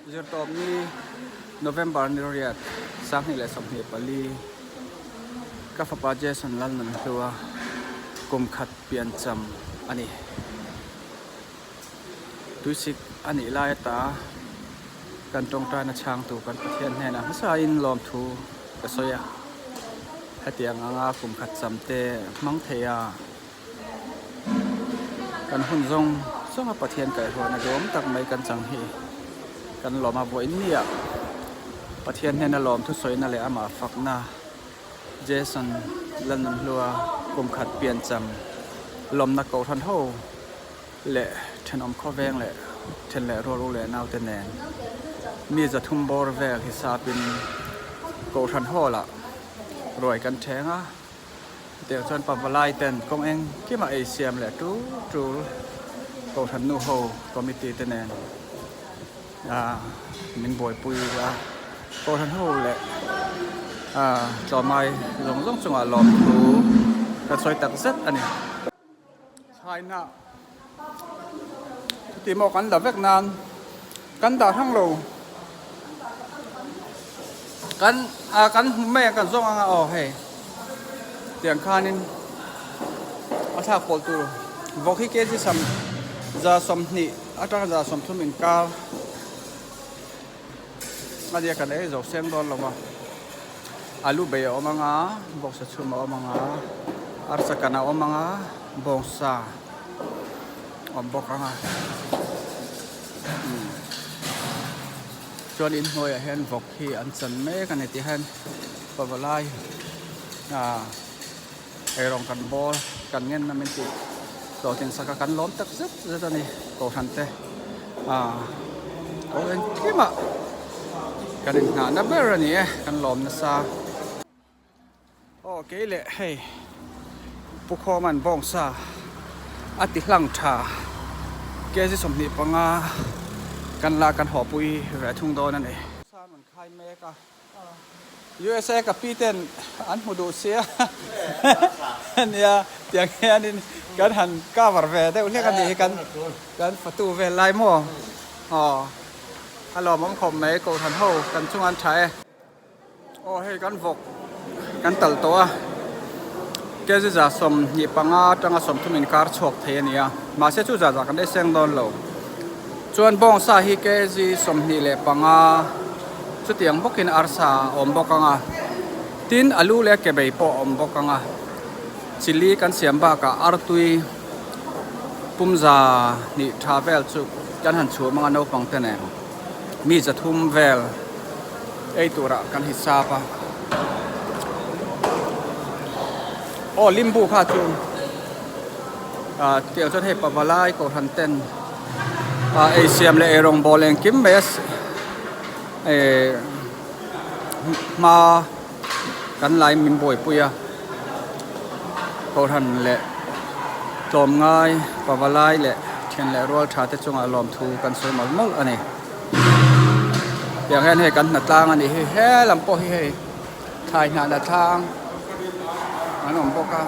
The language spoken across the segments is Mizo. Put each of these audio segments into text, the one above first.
Zirtawp ni November ni riat 2024 ka fapa Jason Lalnunhlua kum khat piancham a ni. Tuisik a nih lai ata kan tawngtaina chhangtu kan Pathian hnenah hmasain lawmthu ka sawi a. Hetiang anga kum khat cham te hmang thei a. Kan hun zawng zawnga Pathian kaihhruaina duam tak mai kan chang hi kan lawm a vawiin nia Pathian hnena lawm thusawina leh amah fakna Jason Lalnunhlua kum khat piancham lawmna kohhran ho leh thenawm khawveng leh then leh rual u leh naute nen mi 300 bawr vel hisapin kohhran hall ah ruai kan theng a. Chutiang chuan pavalai ten kawng eng kima ei siam leh tul tul Kohhran nu ho committee te nen ah min buaipui a, Kohhran ho leh ah tlawmngai zawng zawng chungah lawmthu ka sawi tak zet a ni. Thlaina chuti maw kan la vek nan kan dah hrang lo kan ah kan hmu mai a kan zawng anga aw hei tiang khanin a thlak pawlh tur vawk hi kg sam 120 atanga 130 inkar a nia kan ei zo seng dawn lo va alu bei a awm anga bawksa chhum a awm anga arsa kan a awm anga bawngsa awm bawk anga umm chuan inhnuaiah hian vawk hi an chan mek a ni tih hian pavalai ah eirawng kan bawl kan ngen na min tih hlawhtlin sak a kan lawm tak zet zet a ni kohhran te ah ko engkimah kan inhnah na ber a ni e kan lawm nasa aw kei leh hei pu khawman bawngsa a ti hlang tha kg 25 kan la kan haw pui ve thung dawn a ni. Khai mek a. USA ka pi ten an hmu duh sia nia tiang hianin kan han cover ve deuh hlek a nih hi kan kan fatu vel lai maw aw a lawmawm khawp mai kohhran ho kan chunga an tha e. Aw hei kan vawk kan talh tawh a kg 25 atanga 30 inkar chhuak thei a ni a mahse chu zah zah kan ei seng dawn lo. Chuan bawngsa hi kg 25 chutiang bawkin arsa a awm bawk ang a, tin alu leh ke bei pawh a awm bawk ang a, chilli kan siam bakah artui pumza hnih tha vel chu kan han chhum ang a naupang te nen mi 300 vel ei turah kan hisap a. Aw limbu kha chu ah tiang chuan hei pavalai kohhran ten ah ei siam leh ei rawngbawl engkim mai a eh hma kan lai min buaipui a kohhran leh tlawmngai pavalai leh thian leh rual tha te chungah lawmthu kan sawi mawlh mawlh a ni tiang hian hei kan hnatlang a nih hi he lam pawh hi hei. Thlai hnahna thlang an awm bawk a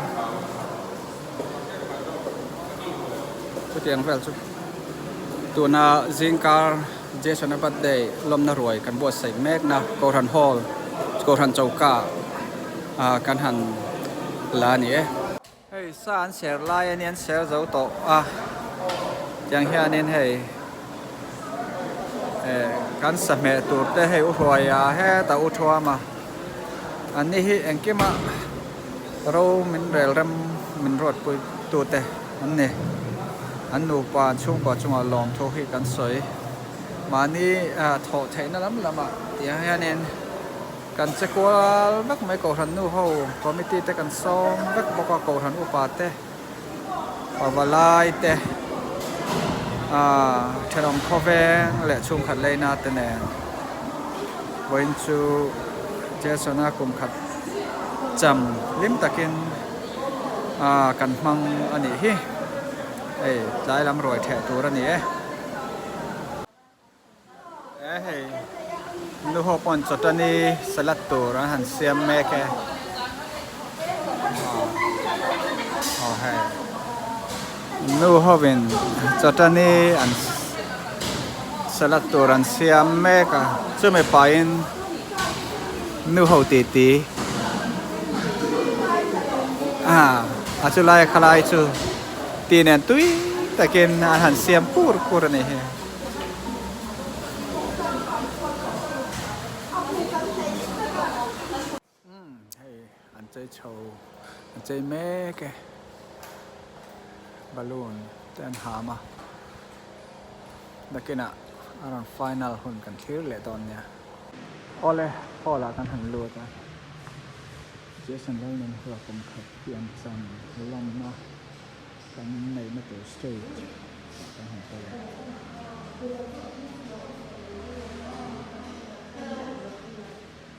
chutiang vel chu tuna zingkar Jason a birthday lawmna ruai kan buatsaih mek na Kohhran hall Kohhran choka ah kan han la a ni e. Hei sa an ser lai a nia an ser zo tawh a tiang hianin hei eh kan sa hmeh tur te hei u hruai a hetah u thuam a an ni hi engkima ro min rel rem min ruat pui tu te an ni an nupa an chhungkua chungah lawmthu hi kan sawi mahni thawh theihna lam lamah tiang hianin. Kan che kual vek mai Kohhran nu ho committee te kan sawm vek bawk a Kohhran upa te pavalai te ah thenawm khawveng leh chhungkhat leina te nen vawiin chu Jason-a kum khat cham hlim takin ah kan hmang a nih hi hei tlai lam ruai theh tur a ni e. E hei nu ho pawn chawtani salad tur an han siam mek e aw hei nu hovin chawtani an Salad tur an siam mek a, chumi pahin nu ho titi ah a chu lai khalai chu ti nen tui takin an han siam kur kur a ni hi. Umm hei an chei chho an chei mek e balloon te an ham a nakinah a rawn final hun kan thlir leh dawn nia. Awle hall ah kan han lut a Jason Lalnunhua kum khat pian chan lawmna kan neihna tur stage ah kan han kal a.